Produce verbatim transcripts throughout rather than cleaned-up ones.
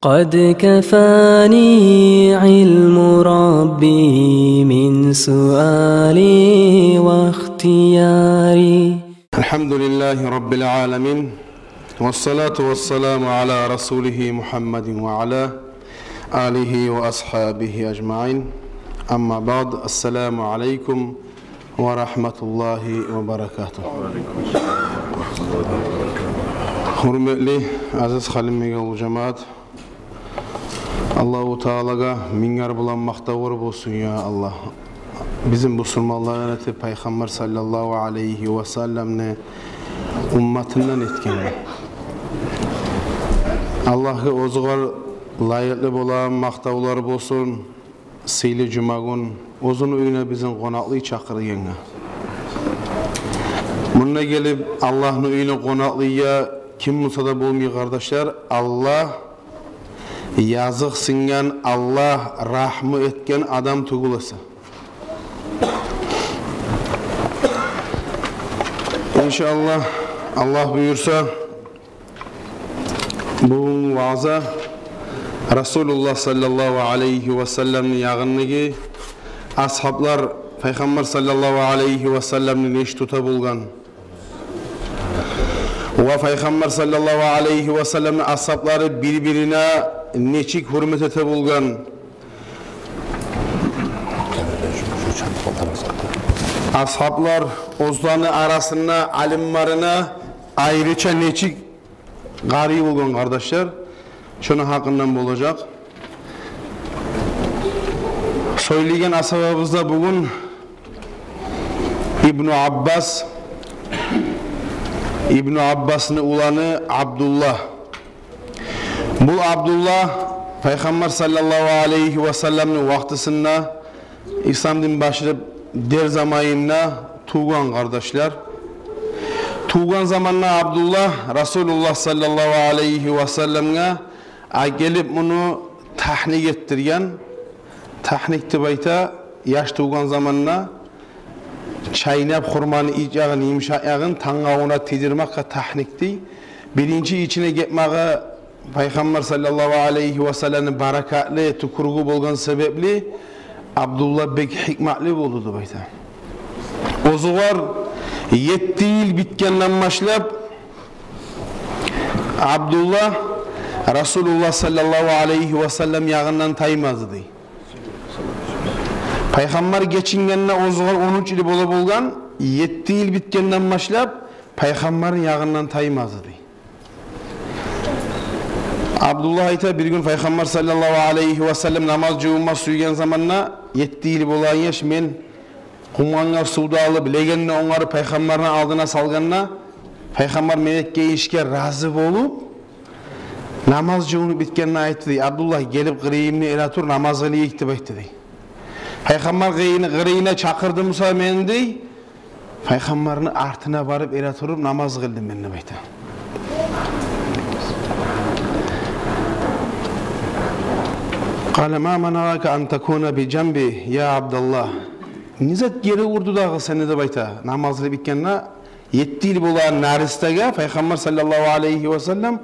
قد كفاني علم ربي من سؤالي واختياري. الحمد لله رب العالمين، والصلاة والسلام على رسوله محمد وعلى آله وأصحابه أجمعين. أما بعد، السلام عليكم ва рагьматуллагьи ва баракатугь. Гьюрметли, азиз Халимбекавул жамаат, Аллагьу Таалагъа мингер булан макътавлар болсун, я Аллагь. Бизин бусурманлар этип, Пайхаммар саллаллагьу алайгьи ва салламны умматындан этгенге. Аллагьгъа оьзюгер лайыкълы булан макътавлар болсун. Сыйлы жумагюн оьзюню уьюне бизин къонакълы чакъыргъангъа. Мунда гелип, Аллагьны уьюне къонакълыгъа ким буса да болмай, къардашлар. Аллагь языкъсынгъан, Аллагь рагьму этген адам тюгюл эсе. Иншааллагь, Аллагь буюрса, бугюн ваъза Расулуллагь саллаллагьу алайгьи ва салламны ягъындагъы асгьаблар Пайхаммар саллаллагьу алайгьи ва салламны нечик тута болгъан ва Пайхаммар саллаллагьу алайгьи ва салламны асгьаблары бир-бирине нечик гьюрмет эте болгъан, асгьаблар оьзлени арасында алимлерине айрыча нечик къарай болгъан, къардашлар, шону гьакъындан болажакъ. Сёйлейген асгьабыбыз да бугюн Ибну Аббас, Ибну Аббасны уланы Абдуллагь. Бу Абдуллагь Пайхаммар саллаллагьу алайгьи ва салламны вакътисинде, ислам дин башлап дер заманында тувгъан, къардашлар. Тувгъан заманда Абдуллагь Расулуллагь саллаллагьу алайгьи ва салламгъа гелип муну тагьник этдирген. Тагьник деп айта, яш тувгъан заманда чайнап хурманы ич ягъын, йымышакъ ягъын тангавуна тийдирмекге тагьник дей. Биринчи ичине гетмеге Пайхаммар саллаллагьу алайгьи ва салламны баракатлы тюкюрюгю болгъан себепли Абдуллагь бек гьикматлы болду деп айта. Оьзюгер етти йыл битгенден башлап Абдуллагь Расулуллагь саллаллагьу алайгьи ва саллам ягъындан таймады дей. Пайхаммар гечингенде оьзюгер он уьч йыл бола болгъан, етти йыл битгенден башлап Пайхаммарны ягъындан таймады дей. Абдуллагь айта, бир гюн Пайхаммар саллаллагьу алайгьи ва саллам намаз жувунма сюйген заманда, етти йыл болагъан яш, мен къумгъангъа сув да алып, легенни онгарып Пайхаммарны алдына салгъанда, Пайхаммар мен этген ишге рази болуп, намаз жувунуп битгенде айтды дей: «Абдуллагь, гелип къырыйымда эретур, намаз къылайыкъ», – деп айтды дей. Пайхаммар къырыйына, къырыйына чакъырды буса мени дей, Пайхаммарны артына барып эретуруп намаз къылдым мен деп айта. قال: ما منعك أن تكون بجنبي يا عبد الله؟ Не зат гери урду дагъы сени деп айта. Намаз къылып битгенде, етти йыл болагъан наристеге Пайхаммар саллаллагьу алайгьи ва саллам: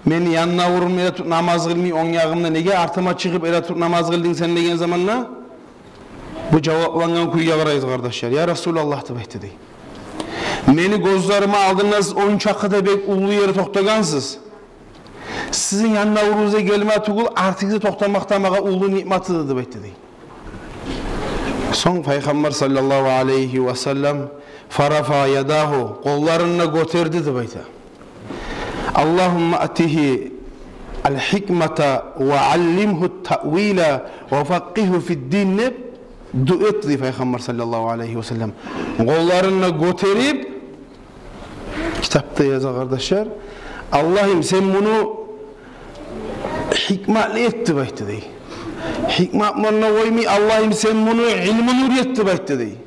«Мени янына уруп эретуруп намаз къылмай, онг ягъымда неге артыма чыгъып эретуруп намаз къылдынг сен?» – деген заманда, бу жаваплангъан кюйге къарайбыз, къардашлар. «Я Расулаллагь, – деп айтды дей, – мени гёзлерими алдында сиз ончакъы да бек уллу ерде токътагъансыз. Сизин янына уругъузгъа гелме тюгюл, артыгъызгъа токътамакъ да магъа уллу ниъмат эди», – деп айтды дей. Сонг Пайхаммар саллаллагьу алайгьи ва саллам فرفع يديه, къолларын да гётерди деп айта. اللهم آته الحكمة وعلمه التأويل وفقهه في الدين деп дуа этди дей Пайхаммар саллаллагьу алайгьи ва саллам. Къолларын да гётерип, китапда яза, къардашлар: «Аллагьым, сен муну гьикматлы эт», – деп айтды дей. Гьикмат булан да къоймай: «Аллагьым, сен муну илму нюр эт», – деп айтды дей.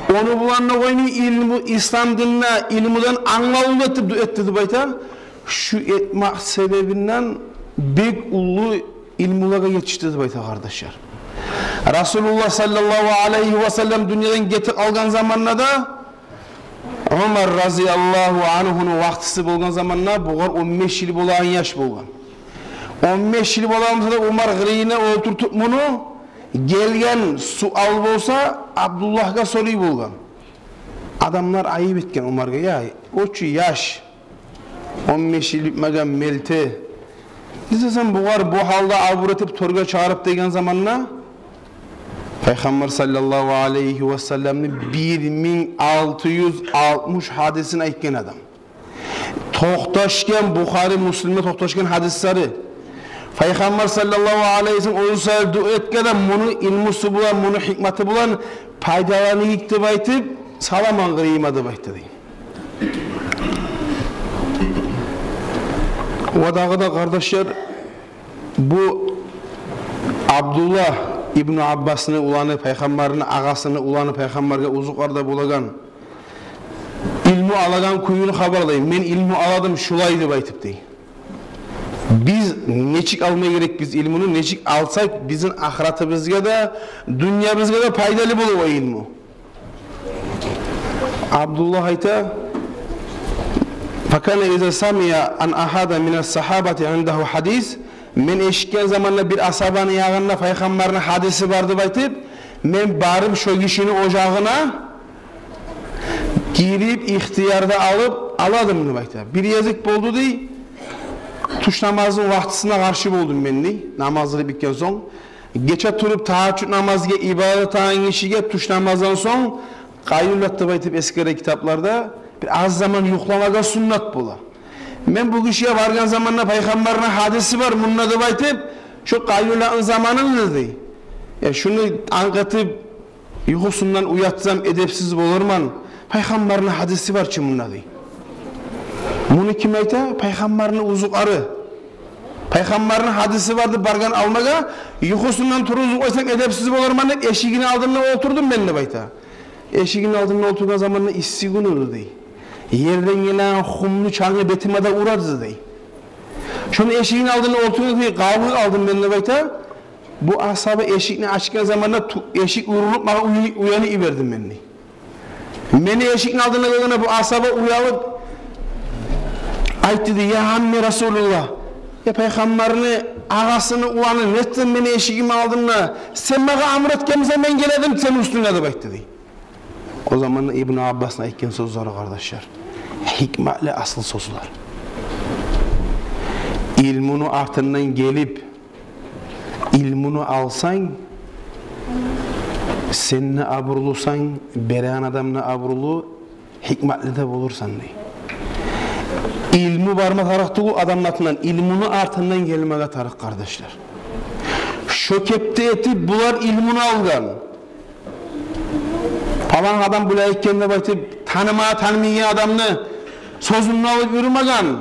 Ону булан да къоймай: «Илму, ислам динде илмудан англавлу эт», – деп дуа этди деп айта. Шу этмек себебинден бек уллу илмулагъа етишди деп айта, къардашлар. Расулуллагь саллаллагьу алайгьи ва саллам дюньядан гетип къалгъан заманда да, Умар разияллагьу ангьуну вакътиси болгъан заманда, бугъар он беш йыл болагъан яш болгъан. Он беш йыл бола буса да, Умар къырыйына олтуртуп муну, гелген суал болса, Абдуллагьгъа сорай болгъан. Адамлар айып этген Умаргъа: «Я, о чу яш, он беш йыл битмеген мелте. Не этесен бугъар бу гьалда абур этип, тёрге чыгъарып?» — деген заманда, Пайхаммар саллаллагьу алайгьи ва салламны бир минг алты юз алтмыш гьадисин айтгъан адам. Токъташгъан, Бухари, Муслимде токъташгъан гьадислери. Пайхаммар саллаллагьу алайгьи ва саллам оьзю саялы дуа этген адам, муну илмусу булан, муну гьикматы булан пайдаланайыкъ деп айтып, саламан къырыйыма деп айтды дей. Ва дагъы да, къардашлар, бу Абдуллагь ибну Аббасны уланы, Пайхаммарны агъасыны уланы, Пайхаммаргъа узукъар да болагъан, илму алагъан кююн хабарлай: «Мен илму аладым шулай», — деп айтып дей. Биз нечик алма герекбиз илмуну, нечик алсакъ, бизин ахыратыбызгъа да, дюньябызгъа да пайдалы болур о илму. Абдуллагь айта: «Факана иза самиа ан агьада мина сагьабати индагьу гьадис». Мен эшитген заманда бир асгьабаны ягъында Пайхаммарны гьадиси бар деп айтып, мен барып шо гишини ожагъына гирип, ихтиярда алып аладым деп айта. Бир гезик болду дей, тюш намазны вакътисине къаршы болдум мен дей, намаз къылып битген сонг. Гече туруп тагьажжуд намазгъа ибадат этеген гишиге тюш намаздан сонг къайлулат деп айтып эсгере китапларда, бир аз заман юхламагъа суннат бола. Мен бу гишиге баргъан заманда Пайхаммарны гьадиси бар мунда деп айтып, шо къайлулатны заманында дей, я, шуну ангъатып, юхусундан уятсам, эдепсиз боларман. Пайхаммарны гьадиси бар чы мунда дей. Муну ким айта? Пайхаммарны узукъары. Пайхаммарны гьадиси бар деп баргъан алмагъа, юхусундан тургъузуп къойсам, эдепсиз боларман деп, эшигини алдында олтурдум мен деп айта. Эшигини алдында олтургъан заманда исси гюн эди дей. Ерден гелеген хумну чангы бетиме де урады дей. Шону эшигини алдында олтургъан кюйде къалгъып къалдым мен деп айта. Бу асгьаба эшикни ачгъан заманда ту-, эшик урулуп, магъа уй-, уянып йиберди мени. Мени эшикни алдына гёргенде бу асгьаба уялып айтды дей: «Я амми Расулуллагь, я Пайхаммарны агъасыны уланы, нетсем мени эшигимни алдында, сен магъа амр этгенмисен, мен геледим сени уьстюнге», — деп айтды дей. О заманда Ибну Аббасны айтгъан сёзлери, къардашлар, гьикматлы асыл сёзлер. Илмуну артындан гелип, илмуну алсанг, сен де абурлусан, береген адам да абурлу, гьикматлы да болурсан дей. Илму барма тарыкъ тюгюл адамны артындан, илмуну артындан гелмеге тарыкъ, къардашлар. Шо кепде этип булар илмуну алгъан. Палан адам булай айтгъан деп айтып, таныма-, танымайгъан адамны сёзюн алып юрюмеген.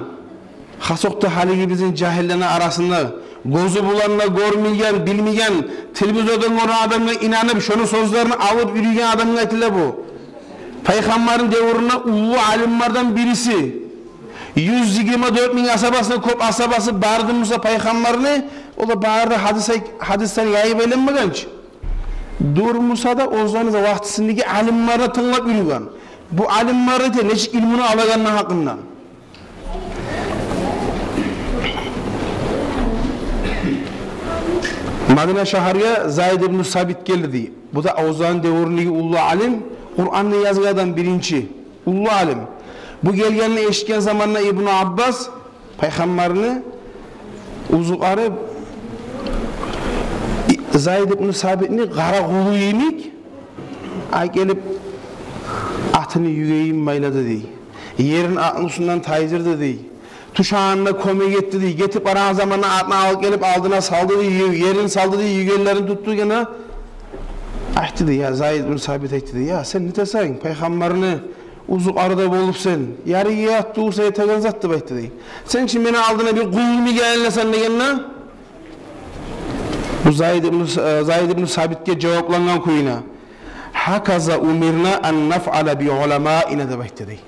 Хасокъда гьалиги бизин жагьиллени арасында гёзю булан да гёрмейген, билмейген, телевизордан гёрген адамгъа инанып, шону сёзлерин алып юрюйген адамгъа айтыла бу. Пайхаммарны девюрюнде уллу алимлерден бириси. Юз йигирма дёрт минг асгьабасына кёп асгьабасы барды буса Пайхаммарны, о да бары да гьадис ай-, гьадислер яйып айланмагъан чы. Дюр буса да, оьзлени вакътисиндеги алимлерден тынглап юрюген. Бу алимлер де нечик илмуну алагъанны гьакъындан. Мадина шагьаргъа Зайд ибну Сабит гелди дей. Бу да оьзлени девюрюндеги уллу алим, Къуранны язгъан адам биринчи, уллу алим. Бу гелгенни эшитген заманда Ибну Аббас, Пайхаммарны узукъары, Зайд ибну Сабитни къара къулу йимик, ай гелип, атыны югейин байлады дей. Ерин атны уьстюнден тайдырды дей. Тюшегенде кёмек этди дей. Гетип барагъан заманда атны алып гелип алдына салды дей. Ю-, ерин салды дей, югенлерин тутду гене. Айтды дей, я, Зайд ибну Сабит айтды дей: «Я, сен нетесен, Пайхаммарны узукъары да болуп сен, ярыгъы ятды, уса этеген зат», — деп айтды дей. «Сен чи мени алдыма бир къул йимик айланасан», — дегенде, бу Зайд ибну, э, Зайд ибну Сабитге жаваплангъан кюйде: «Гьаказа умирна ан нафъала би уламаина», — деп айтды дей.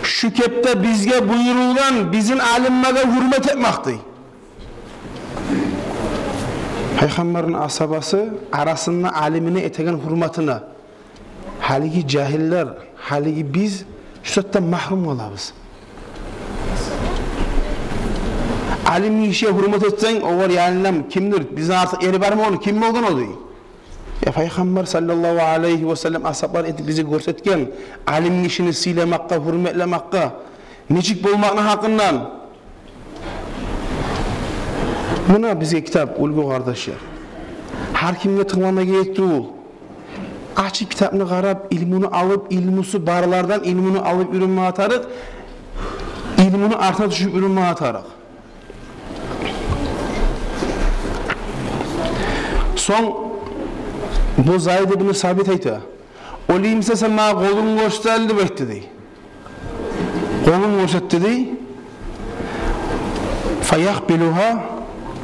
«Шу кепде бизге буюрулгъан бизин алимлеге гьюрмет этмек», — дей. Пайхаммарны асгьабасы арасында алимине этеген гьюрметине. Гьалиги жагьиллер, гьалиги биз шу затдан магьрюм къалабыз. Алим гишиге гьюрмет этсенг, огъар янындан кимдир, бизден артыкъ эри бармы ону, ким болгъан о дей. Я Пайхаммар саллаллагьу алайгьи ва саллам асгьаблар этип бизге гёрсетген алим гишини сыйламакъгъа, гьюрметлемекге, нечик болмакъны гьакъындан. Муна бизге китап уьлгю, къардашлар. Гьар кимге тынглама герек тюгюл. Ачып китапны къарап, илмуну алып, илмусу барлардан илмуну алып уьйренмеге тарыкъ, илмуну артына тюшюп уьйренмеге тарыкъ. Сонг бу Зайд ибн Сабит айта: «Олай буса, сен магъа къолунгну гёрсет гьали», — деп айтды дей. Къолун гёрсетди дей. «Фаякъбилугьа»,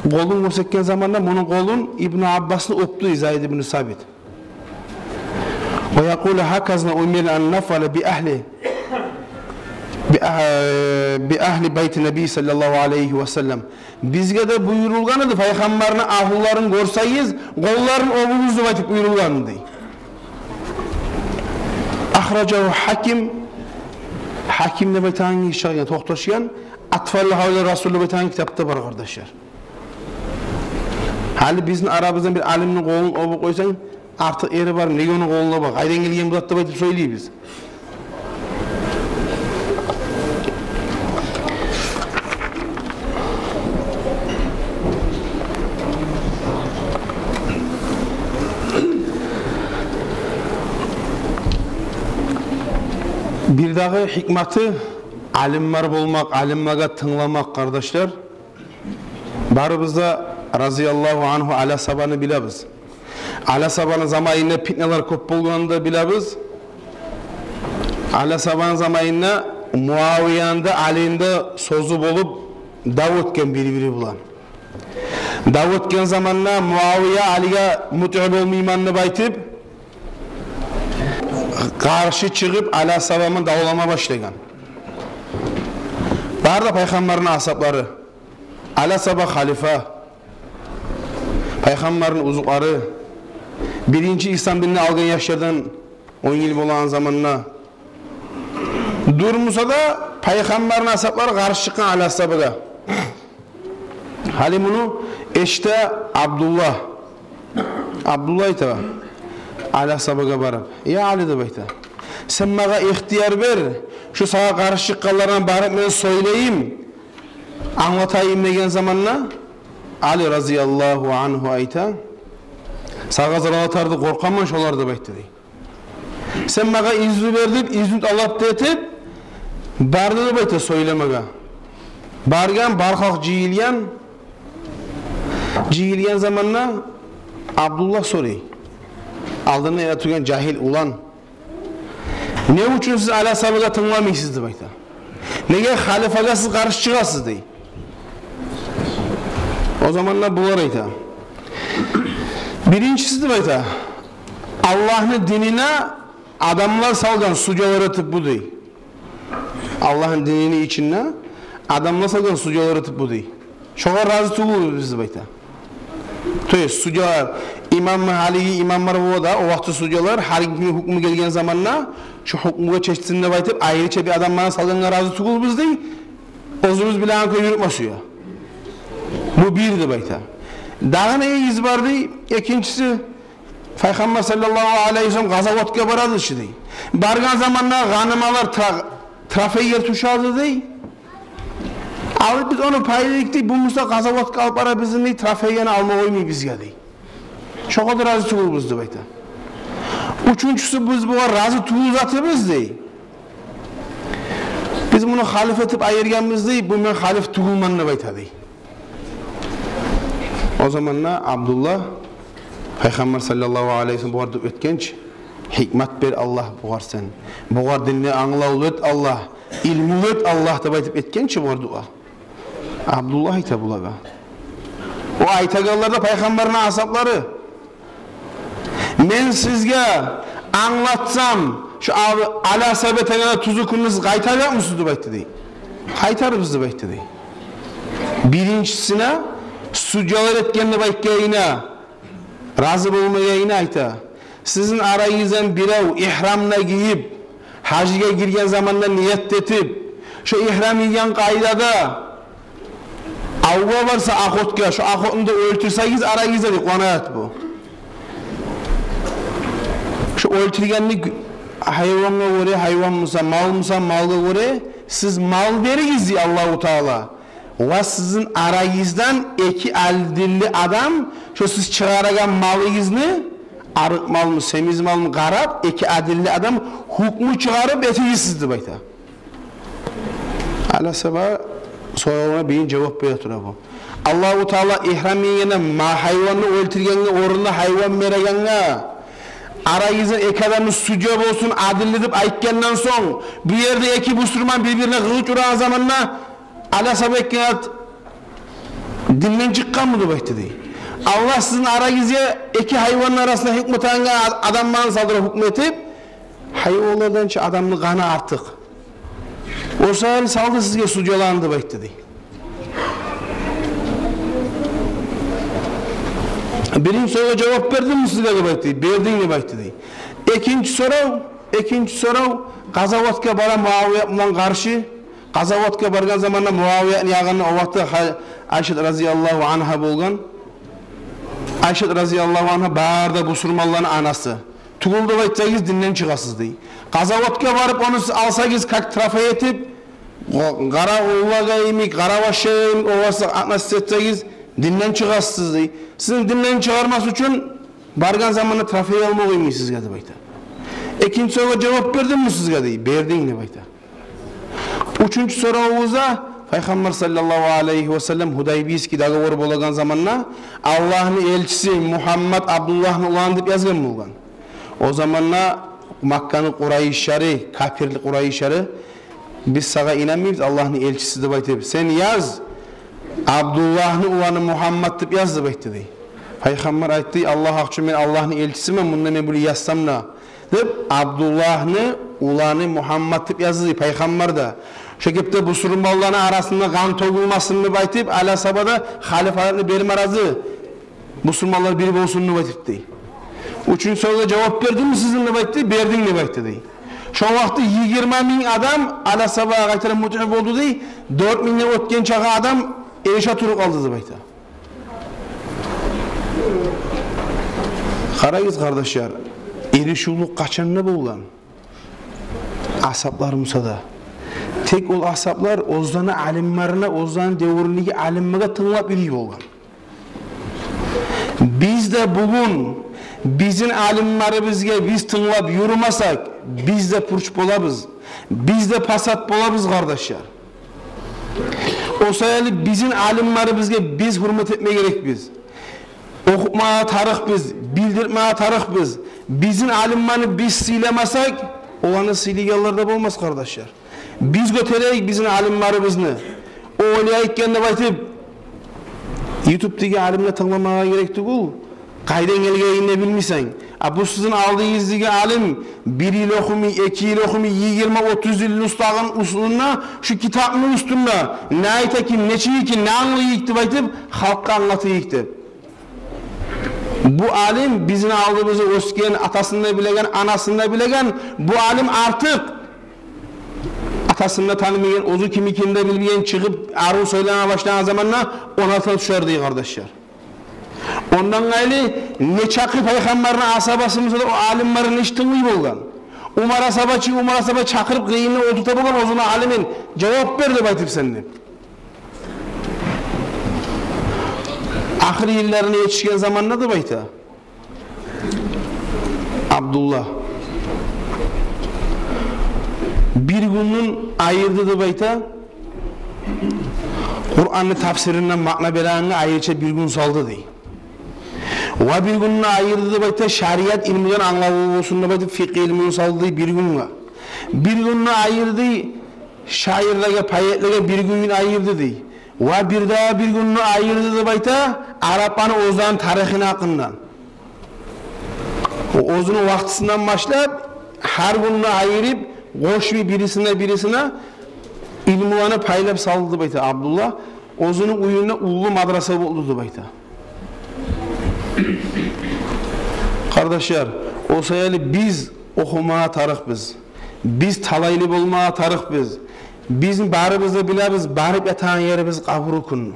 къолун гёрсетген заманда муну къолун Ибну Аббасны оьпдю дей Зайд ибн Сабит. «Ва якъулу гьаказа умирна ан нафъала би агьли, би агь-, би агьли байти Наби саллаллагьу алайгьи ва саллам. Бизге де буюрулгъан эди, Пайхаммарны агьлюлерин гёрсегиз, къолларын оьбюгюз деп айтып буюрулгъан эди». Ахражагьу Гьаким. Гьаким деп айтагъан гиши чыгъагъан, токъташгъан, «Атфалу гьавла Расул» деп айтагъан китапда бар, къардашлар. Гьали бизин арабыздан бир алимни къолун оьбюп къойсанг, артыкъ эри бармы, неге ону къолун оьбесен, къайдан гелген бу зат деп айтып сёйлейбиз. Бирдагъы гьикматы алимлер болмакъ, алимлеге тынгламакъ, къардашлар. Барыбыз да, разияллагьу ангьу, Али асгьабаны билебиз. Али асгьабаны заманында питналар кёп болгъанын да билебиз. Али асгьабаны заманында Муавияны да, Алини де сёзю болуп, дав этген бири-бири булан. Дав этген заманда Муавия Алиге мутиъ болмайман деп айтып, къаршы чыгъып, Али асгьаба булан давлама башлагъан. Бары да Пайхаммарны асгьаблары. Али асгьаба халифа, Пайхаммарны узукълары, биринчи ислам динни алгъан яшлардан, он йыл болагъан заманда. Дюр буса да, Пайхаммарны асгьаблары къаршы чыкъгъан Али асгьабагъа. Гьали муну эшите Абдуллагь. Абдуллагь айта Али асгьабагъа барып: «Я Али, — деп айта, — сен магъа ихтияр бер, шу сагъа къаршы чыкъгъанларына барып мен сёйлейим, англатайым», — деген заманда, Али, разияллагьу ангьу, айта: «Сагъа зарал этер деп къоркъаман шолар», — деп айтды дей. «Сен магъа изну бер», — деп, изну талап да этип, барды деп айта сёйлемеге. Баргъан, бар халкъ жыйылгъан. Жыйылгъан заманда Абдуллагь сорай, алдында яна тургъан жагьил улан: «Не учун сиз Али асгьабагъа тынгламайсыз?» — деп айта. «Неге халифагъа сиз къаршы чыгъасыз?» — дей. О заманда булар айта: «Биринчиси, — деп айта, — Аллагьны динине адамлар салгъан судьялар этип бу», — дей. «Аллагьны динини ичинде адамлар салгъан судьялар этип бу», — дей. «Шогъар рази тюгюлбюз», — деп айта. То есть судьялар, имамлар, гьалиги имамлар бола да, о вакъти судьялар, гьар кимге гьукму гелген заманда, шу гьукмугъа чечсин деп айтып, айрыча бир адамланы салгъангъа рази тюгюлбюз дей. Оьзюбюз билеген кюйде юрютме сюе. Бу бир деп айта. Дагъы не из бар дей? Экинчиси, Пайхаммар саллаллагьу алайгьи ва саллам къазаватгъа барады чы дей. Баргъан заманда гъанималар, тра-, трофейлер тюшеди дей. Алып биз ону пайдалайыкъ дей, бу буса къазаватгъа алып бара бизин дей, трофейлени алма къоймай бизге дей. Шогъар да рази тюгюлбюз деп айта. Уьчюнчюсю, биз бугъар рази тюгюл затыбыз дей. Биз муну халиф этип айыргъанбыз дей, бу мен халиф тюгюлмен деп айта дей. О заманда Абдуллагь, Пайхаммар саллаллагьу алайгьи ва саллам бугъар дуа этгенчи: «Гьикмат бер, Аллагь, бугъар сен. Бугъар динни англавлу эт, Аллагь, илмулу эт, Аллагь», — деп айтып этгенчи бугъар дуа. Абдуллагь айта булагъа. О айтагъанлар да Пайхаммарны асгьаблары. «Мен сизге англатсам, шу Ал-, Али асгьаба этеген тюзюкню сиз къайтармасмысыз?» — деп айтды дей. «Къайтарырбыз», — деп айтды дей. Биринчисине, судьялар этген деп айтгъанына, рази болмагъанына айта: «Сизин арагъыздан бирев игьрамны гийип, гьажгъа гирген заманда ният этип, шо игьрам гийген къайдада Авгъа барса охотгъа, шо охотну да оьлтюрсегиз арагъызда, дей, къанагьат бу. Шо оьлтюргенлик гьайвангъа гёре, гьайван буса, мал буса, малгъа гёре сиз мал беригиз, дей Аллагьу Таала. Ва сизин арагъыздан эки адилли адам шо сиз чыгъарагъан малыгъызны, арыкъ малмы, семиз малмы къарап, эки адилли адам гьукму чыгъарып этигиз сиз, деп айта. Аласаба соравуна бийин жавап бере тура бу. Аллагьу Таала игьрам гийгенде ма-, гьайванны оьлтюргенге, орнуна гьайван берегенге, арагъызда эки адамны судья болсун, адилли деп айтгъандан сонг, бу ерде эки бусурман бир-бирине къылыч урагъан заманда, аласаба этген ат динден чыкъгъанмы деп айтды, дей. Аллагь сизин арагъызгъа эки гьайванны арасында гьукму этегенге, ад-, адамланы салдыра гьукму этип, гьайванлардан чы адамны къаны артыкъ. О саялы салды сизге судьяланы деп айтды, дей. Биринчи соравгъа жавап бердимми сизге деп айтды, бердинг деп айтды, дей. Экинчи сорав, экинчи сорав, къазаватгъа бара Муавият булан къаршы. Къазаватгъа баргъан заманда Муавиятны ягъында о вакъти Ха-, Айшат разияллагьу ангьа болгъан. Айшат разияллагьу ангьа бары да бусурманланы анасы. Тюгюл деп айтсагъыз, динден чыгъасыз, дей. Къазаватгъа барып, ону сиз алсагъыз, как трофей этип, къа-, къара уллагъа йимик, къара вашгъа йимик, огъар сиз относиться этсегиз, динден чыгъасыз, дей. Сизин динден чыгъармас учун баргъан заманда трофей алмагъа къоймай сизге деп айта. Экинчи соравгъа жавап бердимми сизге, дей. Бердинг деп айта. Уьчюнчю соравугъузда, Пайхаммар саллаллагьу алайгьи ва саллам Гьудайбийский договор болагъан заманда Аллагьны элчиси Мугьаммат Абдуллагьны уланы деп язгъан болгъан. О заманда Макканы къурайышлары, капирлик къурайышлары: «Биз сагъа инанмайбыз, Аллагьны элчиси деп айтып. Сен яз, Абдуллагьны уланы Мугьаммат деп яз», — деп айтды, дей. Пайхаммар айтды: «Аллагь гьакъ учун, мен Аллагьны элчисимен, мунда мен булай язсам да», — деп, Абдуллагьны уланы Мугьаммат деп язды, дей, Пайхаммар да. Шо гепде бусурманланы арасында къан тёгюлмесин деп айтып, аласаба да халифалыкъны берме рази, бусурманлар бир болсун деп айтып, дей. Уьчюнчю соравгъа жавап бердимми сизин деп айтды, бердинг деп айтды, дей. Шо вакъти йигирма минг адам аласабагъа къайтарып мутиъ болду, дей. Дёрт мингден оьтген чакъы адам эрише туруп къалды деп айта. Къарагъыз, къардашлар, эришивлюк къачан да болгъан? Асгьаблар буса да. Тек ол асгьаблар оьзлени алимлерине, оьзлени девюрюндеги алимлеге тынглап юрюй болгъан. Биз де бугюн бизин алимлерибизге биз тынглап юрюмесек, биз де пуч болабыз, биз де пасат болабыз, къардашлар. О саялы бизин алимлерибизге биз гьюрмет этме герекбиз. Охутмагъа тарыкъбыз, билдиртмеге тарыкъбыз. Бизин алимлени биз сыйламасакъ, оланы сыйлагъанлар да болмас, къардашлар. Биз гётерейик бизин алимлерибизни. О олай айтгъан деп айтып, ютубдагъы алимни тынгламагъа герек тюгюл. Къайдан гелгенин де билмейсен. А бу сизин алдыгъыздагъы алим бир йыл охумай, эки йыл охумай, йигирма, отуз йылны устагъын уьстюнде, шу китапны уьстюнде не айта экен, нечик экен, не англай экен деп айтып, халкъгъа англата экен деп. Бу алим бизин алдыбызда оьсген, атасын да билеген, анасын да билеген, бу алим артыкъ. Атасын да танымайгъан, оьзю ким экенин де билмейген, чыгъып арив сёйлеме башлагъан заманда ону артына тюшер дей, къардашлар. Ондан къайры, нечакъы Пайхаммарны асгьабасы буса да, о алимлерин гьеч тынглай болгъан. Умар асгьаба чы, Умар асгьаба чакъырып, къырыйына олтурта болгъан оьзюню алимин, жавап бер деп айтып сен деп. Ахыр йылларына етишген заманда деп айта Абдулла, бир гюнню айырды деп айта, Къуранны тафсиринден маъна берегенге айрыча бир гюн салды дей. Ва бир гюнню айырды деп айта, шариат илмудан англаву болсун деп айтып, фикъгь илмуну салды дей бир гюнге. Бир гюнню айырды шаирлеге, поэтлеге бир гюн айырды дей. Ва бир дагъы бир гюнню айырды деп айта, арапланы оьзлени тарихини гьакъында. О оьзюню вакътисинден башлап, гьар гюнню айырып, къошмай бирисине, бирисине илмуланы пайлап салды деп айта Абдулла. Оьзюню уьюнде уллу мадраса болду деп айта. Къардашлар, о саялы биз охумагъа тарыкъбыз. Биз талайлы болмагъа тарыкъбыз. Биз барыбыз да билебиз, барып ятагъан ерибиз къабуру кюнню.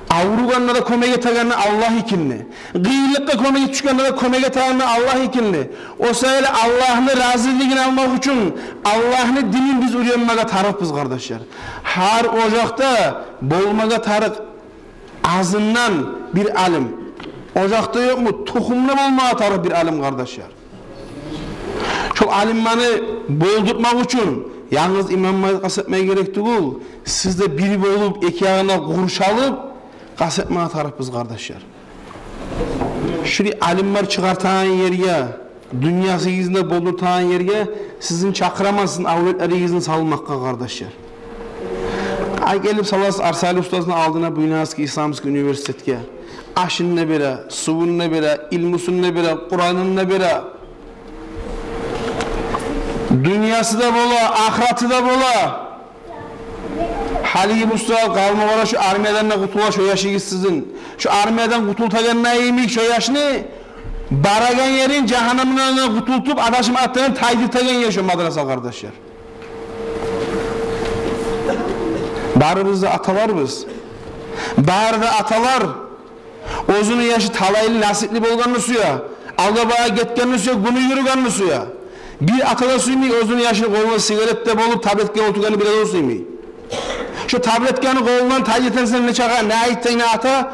Авругъанда да кёмек этегени Аллагь экенни, къыйынлыкъгъа кёмек тюшгенде де кёмек этегени Аллагь экенни. О саялы Аллагьны разилигин алмакъ учун, Аллагьны динин биз уьйренмеге тарыкъбыз, къардашлар. Гьар ожакъда болмагъа тарыкъ азындан бир алим. Ожакъда ёкъму, тухумда болмагъа тарыкъ бир алим, къардашлар. Шол алимлени болдуртмакъ учун янгыз имамгъа къаст этмеге герек тюгюл. Сиз де бир болуп, эки ягъына къурш алып, къаст этмеге тарыкъбыз, къардашлар. Шулай алимлер чыгъартагъан ерге, дюньясыгъызны болдуртагъан ерге сизин чакъыраман, сизин авлетлеригизни салмакъгъа, къардашлар. Ай, гелип саласыз Арсали устазны алдына, Буйнакский исламский университетге. Ашын да бере, сувун да бере, илмусун да бере, Къуранын да бере. Дюньясы да бола, ахыраты да бола. Гьалиги бу саялы къалмагъала, шо армиядан да къутула шо яшыгъыз сизин. Шо армиядан къутултагъан йимик шо яшны, барагъан ерин жагьаннемден къутултуп, адашмакъдан тайдыртагъан ер шо мадраса, къардашлар. Барыбыз да аталарбыз. Бары да аталар оьзюню яшы талайлы, насипли болгъанны сюе. Алгъа багъа гетгенни сюе, гюню юрюгенни сюе. Бир ата да сюймей оьзюню яшыны къолунда сигарет де болуп, таблетка олтургъанны бир де сюймей. Шо таблетканы къолундан тайдыртасан, не чакъы, не айтсанг, не ата,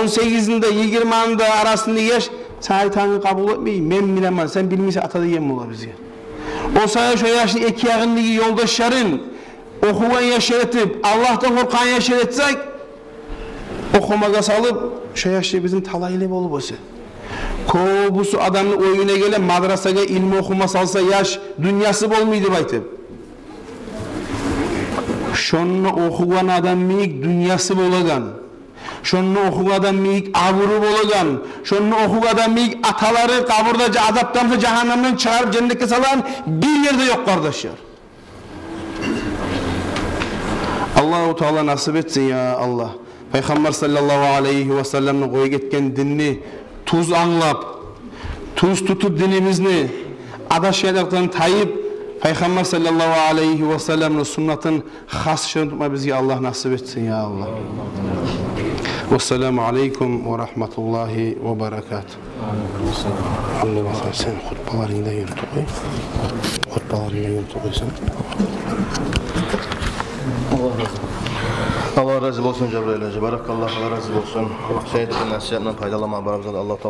он сегизни де, йигирманы да арасындагъы яш сен айтгъанны къабул этмей. Мен билемен, сен билмейсен, ата деген бола бизге. О саялы шо яшны эки ягъындагъы ёлдашларын охугъан яшлар этип, Аллагьдан къоркъагъан яшлар этсек, охумагъа салып, шо яшлар бизин талайлы болуп оьсе. Кёбюсю адамны оюна геле, мадрасагъа илму охума салса яш, дюньясы болмай деп айтып. Шонда охугъан адам йимик дюньясы болагъан, шонда охугъан адам йимик абуру болагъан, шонда охугъан адам йимик аталары къабурда жа-, азапдан буса, жагьаннемден чыгъарып, женнетге салагъан бир ер де ёкъ, къардашлар. Аллагьу Таала насип этсин, я Аллагь. Пайхаммар саллаллагьу алайгьи ва салламны къоюп гетген динни тюз англап, тюз тутуп динибизни, адашгъанлыкъдан тайып, Пайхаммар саллаллагьу алайгьи ва салламны суннатын хас шырын тутма бизге Аллагь насип этсин, я Аллагь. Вассаламу алайкум ва рагьматуллагьи ва баракатугь. Аллагь, сен хутбаларынгда юрютюп къой. Хутбаларынгда юрютюп къой сен. Аллагь рази болсун, Жабраил гьажи. Баракаллагь, Аллагь рази болсун. Сен этген насигьатдан пайдаланма барыбызгъа да Аллагь Таала